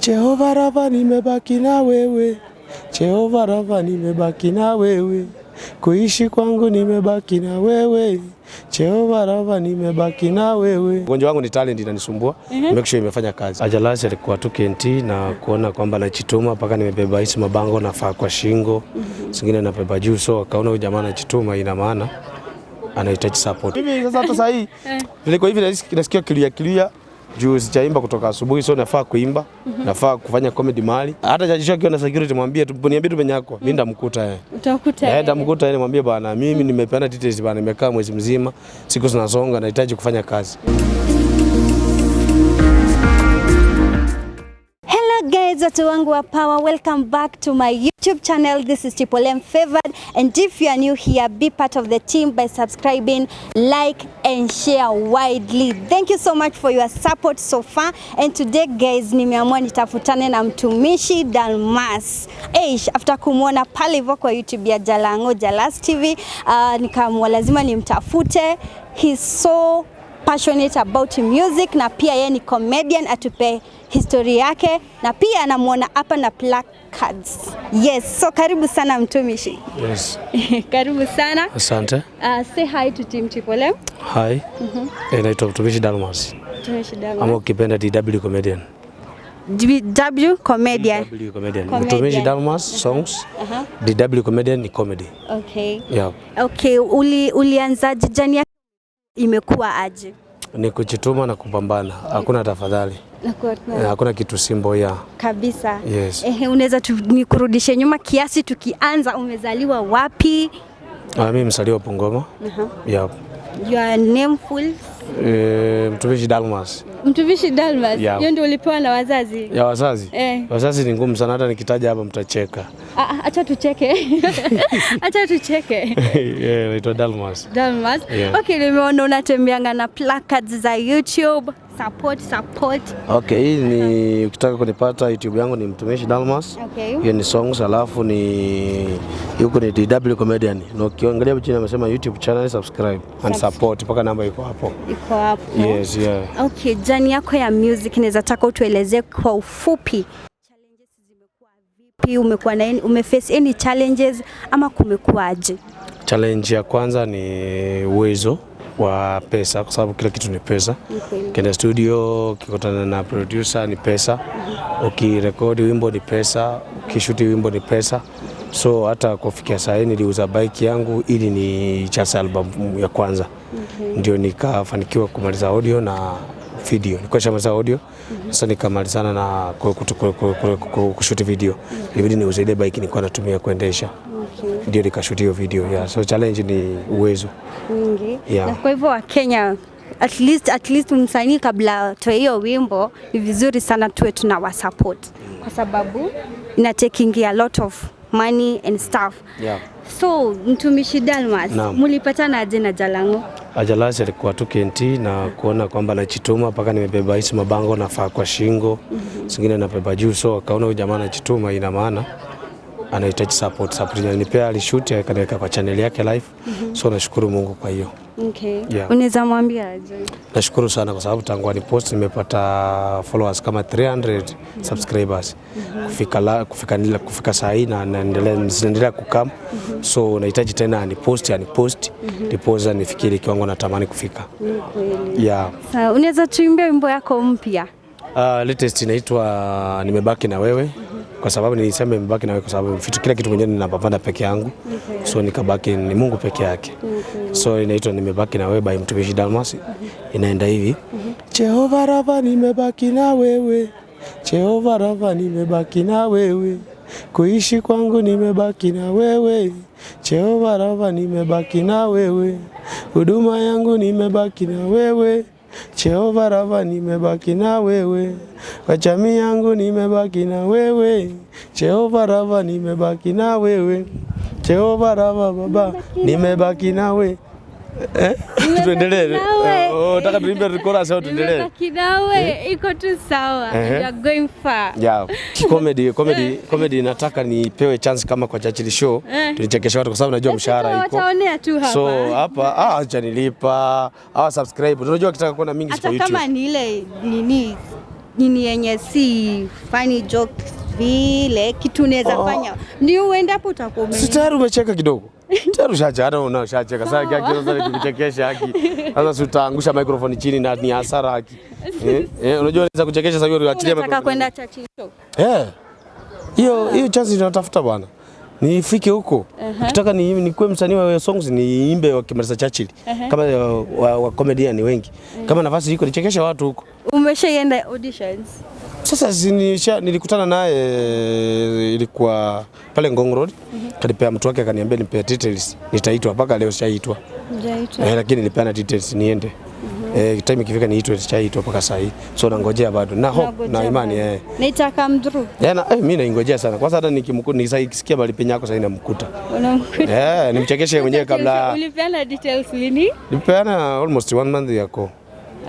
Jehova Rafa, nimebaki na wewe. Jehova Rafa, nimebaki na wewe. Kuishi kwangu nimebaki na wewe. Jehova Rafa, nimebaki na wewe. Ugonjwa wangu ni talent inanisumbua. Make sure imefanya kazi. Ajalasi alikuwa tu KNT na kuona kwamba nachituma mpaka nimebeba hizi mabango nafaa kwa shingo. Zingine nabeba juu, so akaona huyu jamaa anachituma, ina maana anahitaji support. Mimi sasa hata sasa hii nilikuwa hivi nasikia kilia kilia juu sijaimba kutoka asubuhi, so nafaa kuimba, nafaa kufanya comedy mahali. Hata jaji akiwa na security mwambie tu, niambie tu penye yako, mimi ndamkuta yeye. Utakuta Eh, ndamkuta yeye, nimwambie bana, mimi nimepeana details bana, nimekaa mwezi mzima, siku zinasonga, nahitaji kufanya kazi. Hello guys, watu wangu wa power, welcome back to my YouTube channel. This is Triple M Favored, and if you are new here, be part of the team by subscribing, like and share widely. Thank you so much for your support so far. And today guys, nimeamua nitafutane na mtumishi Dalmas. Eish, after kumwona pale hivyo kwa YouTube ya Jalango Jalas TV, nikaamua lazima nimtafute. He's so passionate about music na pia yeye ni comedian, atupe historia yake na pia anamuona hapa na placards. Yes, so karibu sana mtumishi. Yes. Karibu sana. Asante. Say hi to Team Triple M. Hi. Eh, naitwa mtumishi Dalmas. Mtumishi Dalmas. Ama ukipenda DW comedian. DW comedian. DW comedian. Comedian. Mtumishi Dalmas songs. DW comedian ni comedy. Okay. Yeah. Okay, ulianzaje journey yako, imekuwa aje? Ni kujituma na kupambana. Hakuna tafadhali. Eh, hakuna kitu simple ya. Kabisa. Yes. Ehe, unaweza nikurudishe nyuma kiasi tukianza, umezaliwa wapi? Ah, mimi mzaliwa Bungoma. Yeah. Your name full? Eh, mtumishi Dalmas. Mtumishi Dalmas. Yeah. Hiyo ndio ulipewa na wazazi? Ya wazazi? Eh. Wazazi ni ngumu sana, hata nikitaja hapa mtacheka. Ah, ah, acha tucheke. Acha tucheke. Yeah, naitwa Dalmas. Dalmas. Yeah. Okay, nimeona unatembeanga na placards za YouTube. Support, support. Okay, hii ni ukitaka kunipata YouTube yangu ni Mtumishi Dalmas. Okay. Hiyo ni songs, alafu ni huko ni DW Comedian. Na ukiangalia chini amesema YouTube channel subscribe and support, mpaka namba iko hapo. Iko hapo. Yes, yeah. Okay, journey yako ya music naweza taka utuelezee kwa ufupi. Challenges zimekuwa vipi? Umekuwa na umeface any challenges ama kumekuwa aje? Challenge ya kwanza ni uwezo wa pesa, kwa sababu kila kitu ni pesa. Ukienda studio, ukikutana na producer ni pesa, ukirekodi wimbo ni pesa, ukishuti wimbo ni pesa. So hata kufikia saa hii niliuza bike yangu ili ni chase album ya kwanza. Ndio nikafanikiwa kumaliza audio na video. Nilikuwa nishamaliza audio, sasa nikamalizana na kushoot video. Ilibidi niuze ile bike nilikuwa natumia kuendesha. Ndio nikashoot hiyo video. Yeah. So challenge ni uwezo. Mingi. Yeah. Na kwa hivyo Wakenya, at least msanii kabla toe hiyo wimbo ni vizuri sana tuwe tunawasupport kwa sababu ina taking a lot of money and stuff. Yeah. So mtumishi Dalmas, Naam. mulipatana aje na Jalango? Ajalasi alikuwa tu KNT na kuona kwamba nachituma mpaka nimebeba hizi mabango nafaa kwa shingo, zingine nabeba juu, so akaona huyu jamaa anachituma, ina maana anahitaji support. Support nipea, alishoot akaniweka kwa channel yake live. So nashukuru Mungu kwa hiyo. Okay. Yeah. Unaweza mwambia aje? Nashukuru sana kwa sababu tangu anipost nimepata followers kama 300 subscribers kufika saa hii na naendelea zinaendelea kukam, so nahitaji tena anipost ndiposa nifikiri kiwango natamani kufika. Ni kweli. Yeah. Sawa, unaweza tuimbia wimbo yako mpya? Latest inaitwa Nimebaki na Wewe, kwa sababu nilisema nimebaki na wewe kwa sababu vitu kila kitu mwenyewe ninapambana peke yangu, so nikabaki ni Mungu peke yake. So inaitwa Nimebaki na Wewe by Mtumishi Dalmas. Inaenda hivi: Jehova Rafa, nimebaki na wewe, Jehova Rafa, nimebaki na wewe, kuishi kwangu nimebaki na wewe, Jehova Rafa, nimebaki na wewe, huduma yangu nimebaki na wewe, Jehova Rafa, nimebaki na wewe, kwa jamii yangu nimebaki na wewe, Jehova Rafa, nimebaki na wewe, Jehova Rafa, baba, nimebaki na wewe. Eh? Tuendelee. Nawe. Oh, nataka tuimbe chorus au tuendelee? Nimebaki nawe iko tu sawa. Ehe. You are going far. Yeah. Comedy, comedy nataka nipewe chance kama kwa Churchill Show tulichekesha watu kwa sababu najua mshahara iko. Wataonea tu hapa. So hapa acha nilipa, hawa subscribe. Unajua kitaka kuona mingi hata kwa YouTube. Kama ni ile nini nini yenye si funny jokes vile kitu unaweza fanya. Ni uende hapo utakuwa Si tayari umecheka kidogo. Tayari ushacha, hata una ushacheka. Sasa haki sasa nikikuchekesha haki. Sasa si utaangusha microphone chini na ni hasara haki. Unajua unaweza kuchekesha sasa hiyo uachilie Unataka microphone. kwenda Churchill Show? Eh. Hiyo chance tunatafuta bwana. Nifike huko. Nikitaka ni nikuwe msanii wa songs niimbe wakimaliza Churchill. Kama wa comedian wengi. Kama nafasi iko nichekeshe watu huko. Umeshaenda auditions? Sasa nilikutana naye ilikuwa pale Ngong Road. Kanipea mtu wake akaniambia nipe details. Nitaitwa mpaka leo sijaitwa. Hujaitwa. Lakini nilipeana details niende. Time ikifika niitwe, sijaitwa mpaka sasa hii. So nangojea bado. Na hope na imani eh. Na ita come through. Na mimi naingojea sana. Kwanza hata nikimkuta nikisikia bali penye yako sasa namkuta. Unamkuta. Nimchekeshe mwenyewe kabla. Ulipeana details lini? Nilipeana almost 1 month ago.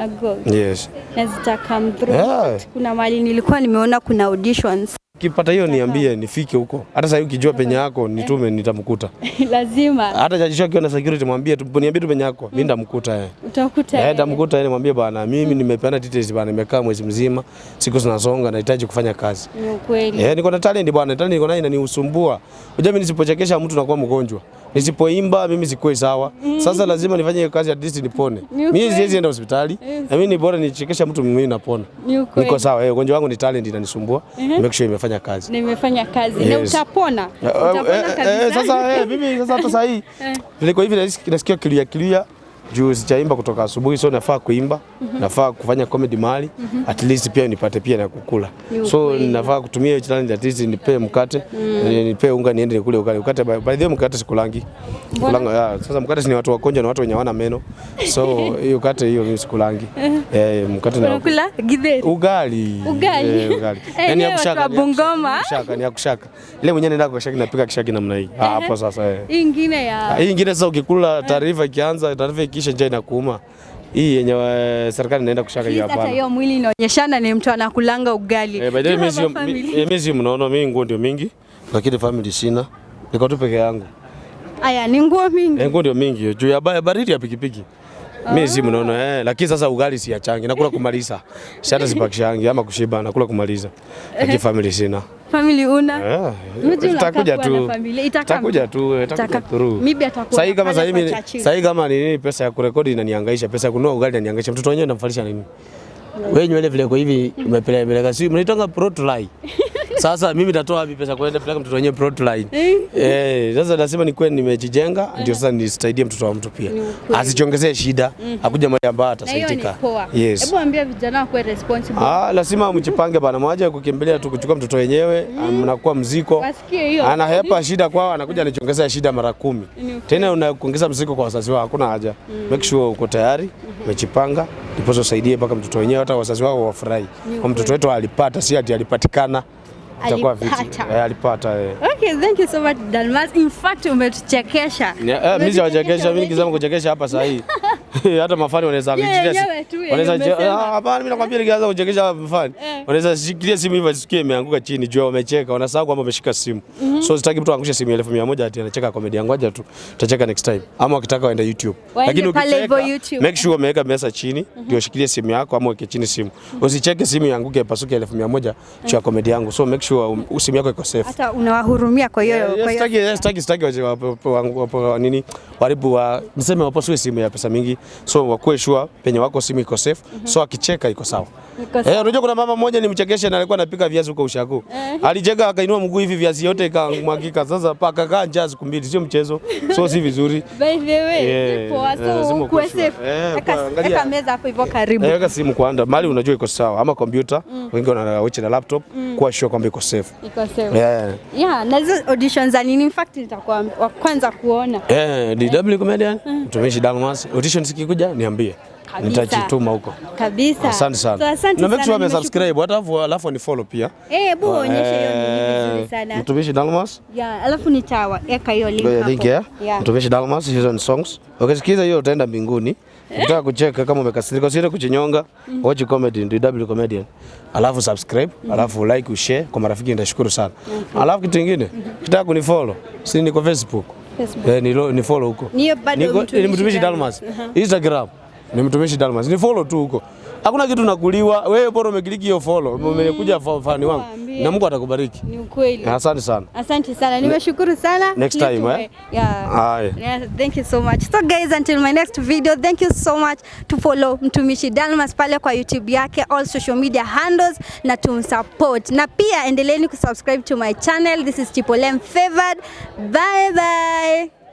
Ago. Yes. Na zita come through. Yeah. Kuna mali nilikuwa nimeona kuna auditions. Ukipata hiyo niambie nifike huko. Hata sasa ukijua penye yako nitume nitamkuta. Lazima. Hata jaji akiwa na security mwambie tu niambie tu penye yako, mimi nitamkuta. Utakuta. Nitamkuta yeye mwambie bana mimi nimepeana details bana nimekaa mwezi mzima, siku zinasonga nahitaji kufanya kazi. Ni ukweli. Niko na talent bwana, talent niko nayo inanisumbua. Unajua mimi nisipochekesha mtu nakuwa mgonjwa. Nisipoimba mimi sikui sawa. Sasa lazima nifanye hiyo kazi at least nipone. Mimi siwezi enda hospitali. Na mimi ni bora nichekesha mtu mimi napona. Niko sawa. Ugonjwa wangu ni talent inanisumbua. Make sure imefanya kazi. Nimefanya kazi. Na utapona. Utapona kabisa. Sasa mimi sasa hata sasa hii niko hivi nasikia kilia kilia juu sijaimba kutoka asubuhi, so nafaa kuimba, nafaa kufanya comedy mahali at least pia nipate pia na kukula. So nafaa kutumia hiyo challenge at least nipe mkate, nipe unga niende nikule ugali. Mkate by the way mkate sikulangi. Kulanga, sasa mkate ni watu wakonja na watu wenye hawana meno. So hiyo mkate hiyo mimi sikulangi. Mkate na Unakula githeri. Ugali. Ugali. Ugali. Yaani ya kushaka. Bungoma. Kushaka ni ya kushaka. Ile mwenyewe naenda kushaka napika kishaki namna hii. Hapo sasa. Hii ingine ya Hii ingine sasa ukikula taarifa ikianza, taarifa ikiisha njaa inakuuma. Hii yenye serikali inaenda kushaka hiyo hapana. Hata hiyo mwili inaonyeshana ni mtu anakulanga ugali. By the way mimi sio mnono, mimi nguo ndio mingi, lakini family sina. Niko tu peke yangu. Aya, ni nguo mingi. Nguo ndio mingi juu ya baridi ya pikipiki. Mimi si mnono lakini sasa ugali siachangi, nakula kumaliza. Si hata sipakishangi ama kushiba, nakula kumaliza. Lakini family sina. Family una? Itakuja tu. Itakuja tu, itakuja through. Maybe atakuwa. Sasa kama ni nini pesa ya kurekodi inanihangaisha, pesa ya kununua ugali inanihangaisha. Mtoto wenyewe namfalisha nini? Wewe nywele vile kwa hivi umepeleka si mnaitanga protline. Sasa mimi nitatoa wapi pesa kwenda peleka mtoto wenyewe protline? Sasa nasema ni kweli nimejijenga ndio sasa nisaidie mtoto wa mtu pia. Asijiongezee shida, akuja mahali ambapo atasaidika. Yes. Hebu ambia vijana wakuwe responsible. Lazima mjipange bana, mwaje kukimbilia tu kuchukua mtoto wenyewe, mnakuwa mziko. Wasikie hiyo. Anahepa shida kwao, anakuja anajiongezea shida mara 10. Tena unakuongeza mzigo kwa wazazi wao, hakuna haja. Make sure uko tayari, umejipanga, ndipo usaidie mpaka mtoto wenyewe hata wazazi wao wafurahi. Kwa mtoto wetu alipata, si ati alipatikana. Itakuwa vipi? Alipata. Okay, thank you so much Dalmas. In fact umetuchekesha. Mimi siwachekesha, mimi nikisema kuchekesha hapa sasa hii. Hata mafani wanaweza kujitia. Wanaweza hapana, mimi nakwambia nikianza kuchekesha mafani. Wanaweza shikilia simu hivi asikie imeanguka chini juu wamecheka, wanasahau kwamba wameshika simu. So sitaki mtu angushe simu 1100 ati anacheka comedy yangu, aje tu. Tutacheka next time. Ama ukitaka waende YouTube. Lakini ukicheka make sure umeweka mesa chini ndio shikilie simu yako ama uweke chini simu. Usicheke simu ianguke ipasuke 1100 juu ya comedy yangu. So make sure simu yako iko safe. Hata unawahurumia kwa hiyo. Sitaki nini waribu wa niseme wapasue simu ya pesa mingi. So wakuwe sure penye wako simu iko safe. So akicheka iko sawa. Unajua kuna mama mmoja nimchekeshe na alikuwa anapika viazi huko Ushago. Alicheka akainua mguu hivi viazi yote ikamwagika. Sasa paka kaa njaa siku mbili, sio mchezo. So si vizuri. By the way, poa, so kuwe safe. Weka meza hapo hivyo karibu. Weka simu kwanza, mali unajua iko sawa ama computer, wengi wanawatch na laptop, kuwa sure kwamba iko safe. Iko safe. Yeah, na hizo auditions za nini in fact nitakuwa wa kwanza kuona. DW Comedian, Mtumishi Dalmas, auditions ikikuja niambie. Nitajituma huko. Kabisa. Asante sana. So, asante na make sure sana. Subscribe hata alafu ni follow pia. Hebu onyeshe hiyo ni vizuri sana. Mtumishi Dalmas. Yeah, alafu nitaweka hiyo link hapo. Link ya. Mtumishi Dalmas season songs. Ukisikiza hiyo utaenda mbinguni. Ukitaka kucheka kama umekasirika usiende kujinyonga, watch comedy DW Comedian. Alafu subscribe, alafu like, ushare kwa marafiki, nitashukuru sana. Alafu kitu kingine, ukitaka kunifollow, si niko Facebook. Ni follow huko. Ni bado Mtumishi Dalmas. Instagram. Ni Mtumishi Dalmas. Ni follow tu huko. Hakuna kitu nakuliwa. Wewe bora umeclick hiyo follow, umekuja fan wangu. Waambie. Na Mungu atakubariki. Ni ukweli. Asante sana. Asante sana. Nimeshukuru sana. Next time, eh? Yeah. Haya. Yeah, thank you so much. So guys, until my next video, thank you so much to follow Mtumishi Dalmas pale kwa YouTube yake, all social media handles na tumsupport. Na pia endeleeni kusubscribe to my channel. This is Triple M Favored. Bye bye.